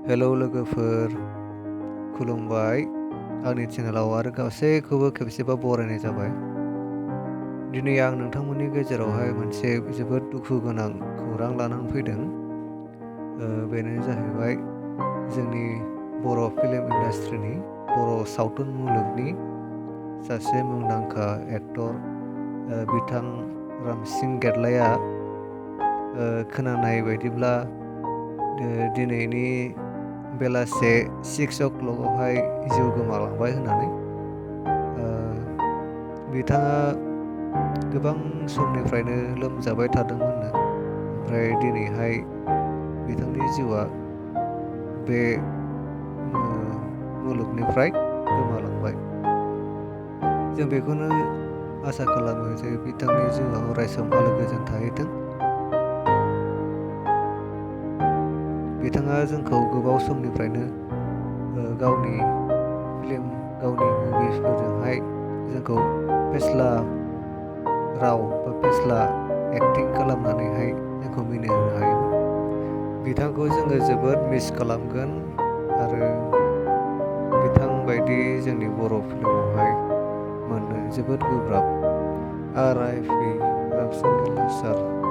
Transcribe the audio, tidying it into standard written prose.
Hello लोगोफोर, खुलुमबाय। आंनि चेनेलाव आरो गासैखौबो खेबसेबाव बरायनाय जाबाय। दिनै आं नोंथांमोननि गेजेरावहाय मोनसे जोबोद दुखु गोनां खौरां लानानै फैदों। बेनो जाहैबाय जोंनि बर' फिल्म इन्डास्ट्रिनि, बर' सावथुन मुलुगनि सासे मुंदांखा एक्टर बिथां रामसिं गेल्लाया खोनानाय बायदिब्ला दिनैनि बेलासे 6 o'clockआवहाय जिउ गोमालांबाय होननानै। बिथाङा गोबां समनिफ्रायनो लोमजाबाय थादोंमोननो, ओमफ्राय दिनैहाय बिथांनि जिउआ बे मुलुगनिफ्राय गोमालांबाय। जों बेखौनो आसा खालामो जे बिथांनि जिउआ अरायसम आलो गोजोन थाहैथों। बिथाङा जोंखौ गोबाव समनिफ्रायनो गावनि फिल्म, गावनि मुभिसफोरजोंहाय जोंखौ फेस्ला राव बा फेस्ला एक्टिं खालामनानैहाय जोंखौ मिनिहोनो हायोमोन। बिथांखौ जोङो जोबोद मिस खालामगोन आरो बिथां बायदि जोंनि बर' फिल्मावहाय मोननो जोबोद गोब्राब। RIP रामसिं गेल्ला सार।